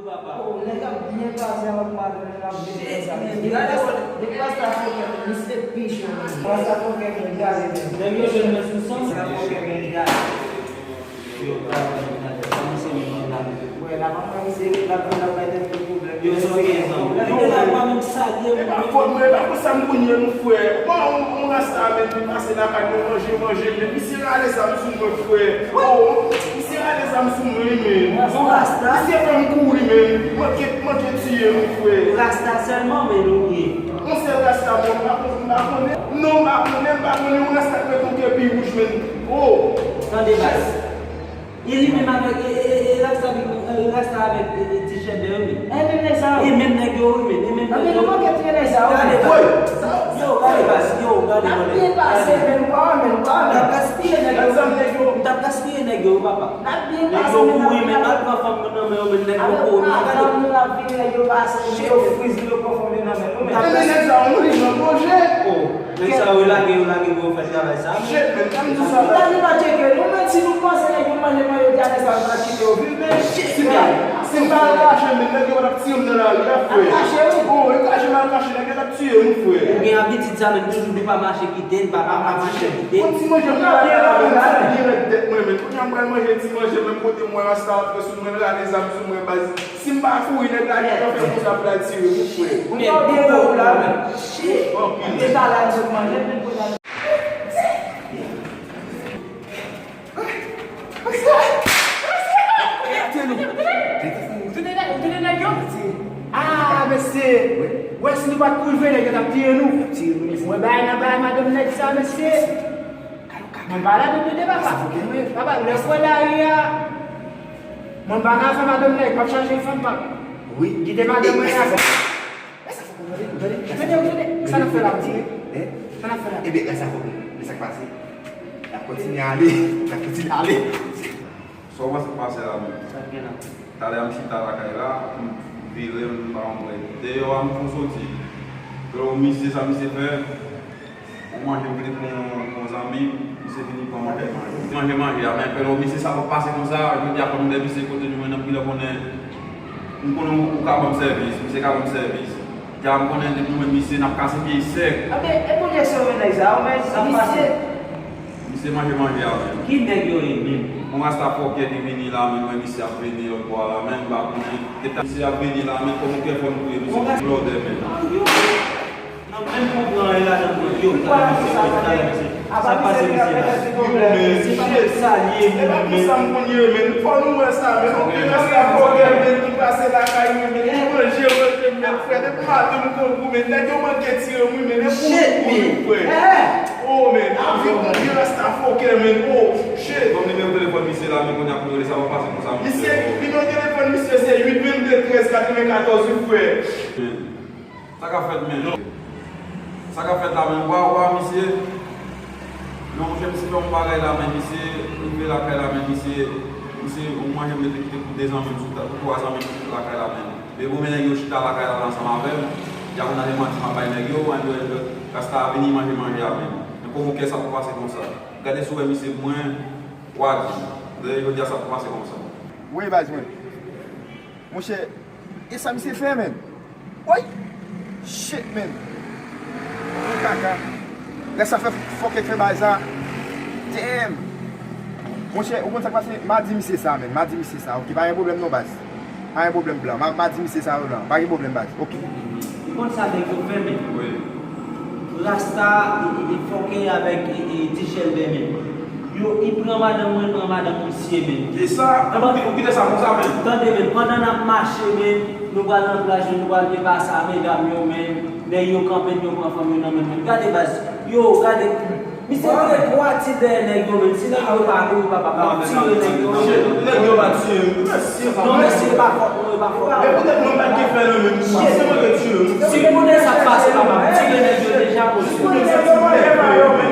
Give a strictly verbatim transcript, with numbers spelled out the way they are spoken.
Oh, nèg ap byen pase avèk madanm li, l ap byen pase avèk li. Depi rasta fokè, misye pi cho. Rasta fokè, men gade, men. Nèg yo jwenn mwen sou san. Rasta fokè, men gade. Yo, gade, men gade. Kòman se menm nan la? Wè, la pa mwen, misye, la pa, la pa tèt de pwoblèm. Yo, sa gen, sa. Nèg yo la pa menm salye mwen. E pa fòt mwen, e pa pou sa m konn ye, non, frè. Bon, on, on rasta, men, vin pase lakay mwen, manje, manje, men misye rale zam sou mwen, frè. Oh, misye rale zam sou mwen, men. On rasta? Misye fè m kouri, men. Manke, manke tiye m, frè. Rasta sèlman, men, ou ye. On sèl rasta, bon, m pa konn, m pa konnen. Non, m pa konnen, m pa konnen, on rasta k mete on ke pi wouj, men. Oh. Tande, baz. E li menm avèk, e, e, e, e rasta, e rasta avèk, e, e, ti chèdè yo, men. E menm nèg sa yo. E menm nèg yo, wi, men. E menm nèg yo. Anben, nou manke tiye nèg sa yo. Gade, baz. Woy, sa yo. Yo, gade, baz. Yo, gade, gade. N ap byen pase, men, ou pa wè, men, ou pa wè, men. N ap gaspiye nèg yo. Gad zam nèg yo. N ap gaspiye nèg yo, papa. N ap byen pase, men. Nèg yo kouri, men, al pran fanm nan men yo, men, nèg yo kouri. Avèk fanm nou ap vini, nèg yo pase, yo friz, yo pran fanm yo nan men nou, men. Enben, nèg sa yo, nou li nan pwojè. Oh, nèg sa yo, lage yo, lage pou yo fè travay sa. Shit, men, pa m di sa. Li pa tcheke nou, men, si nou panse nèg yo manje, manje, yo di a nèg sa yo, nou pa kite yo viv, men. Shit, si m pa, si m pa al kache, men, nèg yo pa t ap tiye m nan lari a, frè. Al kache, wi. Oh, e kache m al kache, nèg yo t ap tiye m, frè. Ou gen abitid sa, men, toujou di pa mache kite, pa, pa, pa mache kite. Yon ti manje m pral rale la, men, sa dirèk tèt mwen, men. Kounye a m pral manje ti manje, menm kote m wè rasta antre sou mwen, rale zam sou mwen, baz. Si m pa kouri, nèg la gentan fè konsa pou l al tire m, wi, frè. Ou gen byen wè ou la, men. Shit. Anpil. Deja la, nou manje, men pou la. Tande nèg, tande nèg yo. Ah, mesye. Wè, si nou pa t kouri vre, nèg yo t ap tiye nou. Mwen bay nan bay madanm nèg sa, mesye. Mwen pa la de dede, papa. Papa, lè fwè lari a. Mwen pa nan afè madanm nèg, m ap chache fanm, papa. Wi. Kite madanm mwen avè. Tande, tande, sa n ap fè la, mesye? Sa n ap fè la? Ebyen, lè sa fò, men sa k pase. N ap kontinye ale, n ap kontinye ale. Sa w panse k pase la menm? Sa k gen la? Talè a m chita lakay la, m vire, m pa wè deyò a, m fon soti. Dlo misye, sa misye fè, on manje m vle pou on, pou on zanmi, misye vini pran manje, manje. Manje, manje a, men pèlo misye sa pa pase konsa, jodi a fò m de misye kote nou menm ki lè konnen. M konnen ou ka ban m sèvis, misye ka ban m sèvis. Dja m konnen depi mwen misye n ap kase pye sèk. Anben, e pou nèg sa yo, nèg sa yo, men misye. Misye manje manje a menm. Ki nèg yo ye menm? On rasta fòkè ki vini la menm, mwen misye ap vini lòt bò a la menm, m pa konnen. Misye ap vini la menm, kòman kè fè m touye misye blòdè menm. Nan menm konprann e ladan mwen yo, sa pase misye. Sa pase misye la. Yo, men, se pa pou salye moun, men. E pa pou sa m konn ye, men. Fò nou wè sa, men. Oke, rasta fòkè, men, ki pase lakay mwen, men. Ki manje, manje, men, frè. Depi maten, m konn gou, men. Nèg yo manke tire m, wi, men. E pou nou, frè. Oh, men. Avi konbyen rasta fòkè, men. Oh, shit. Bon, nimewo telefòn misye la, men, kounye a pou rele, sa pa pase konsa, misye. Nimewo telefòn misye, se uit vennde trèz katrevenkatòz, wi, frè. Sa k ap fèt, men? Sa k ap fèt la, men? Wa, wa, misye. Non, monchè, misye fè yon bagay la, men misye rive lakay la, men misye, misye, yon manje m mete kite pou de zanmi m sou ta-, pou twa zanmi m sou lakay la, men. Men bon, men nèg yo chita lakay la ansanm avè m. Y ap nan manti m ap bay nèg yo, ann yo, rasta a vini manje manje a, men. Men kòman kè sa pou pase konsa? Gade si w wè misye mwen, w a di m. Dayè, jodi a sa pou pase konsa. Wi, baz mwen. Monchè, e sa misye fè, menn? Woy! Shit, menn! Kaka. Lè sa fè fòkè fè bagay sa. Damn! Monchè, ou konn sa k pase? M a di misye sa, menn. M a di misye sa. Oke, pa gen pwoblèm non, baz. Pa gen pwoblèm, blan. M a, m a di misye sa, blan. Pa gen pwoblèm, baz. Oke. Ou konn sa nèg yo fè, menn? Wi. Rasta, e, e, e, fòkè avèk, e, e, Ti Chèlbè, menn. Yo, li pran madanm mwen, pran madanm misye, men. Kisa? Ou kite, ou kite sa konsa, men. Tande, men, pandan n ap mache, men, nou pral nan plaj, men, nou pral depase a medam yo, men, nèg yo kanpe n, yo pran fanm yo nan men, men. Gade baz, yo, gade. Misye tire twa ti dèyè nèg yo, men. Si nèg yo pa kouri, papa, m ap tire nèg yo, men. Nèg yo pa tiye m. Non, mesye, e pa fòt nou, e pa fòt nou. Men poutèt mwen pa t gen fè nan men m. Si mwen te tiye m. Si m konnen sa k pase, papa, m tire nèg yo deja, mesye.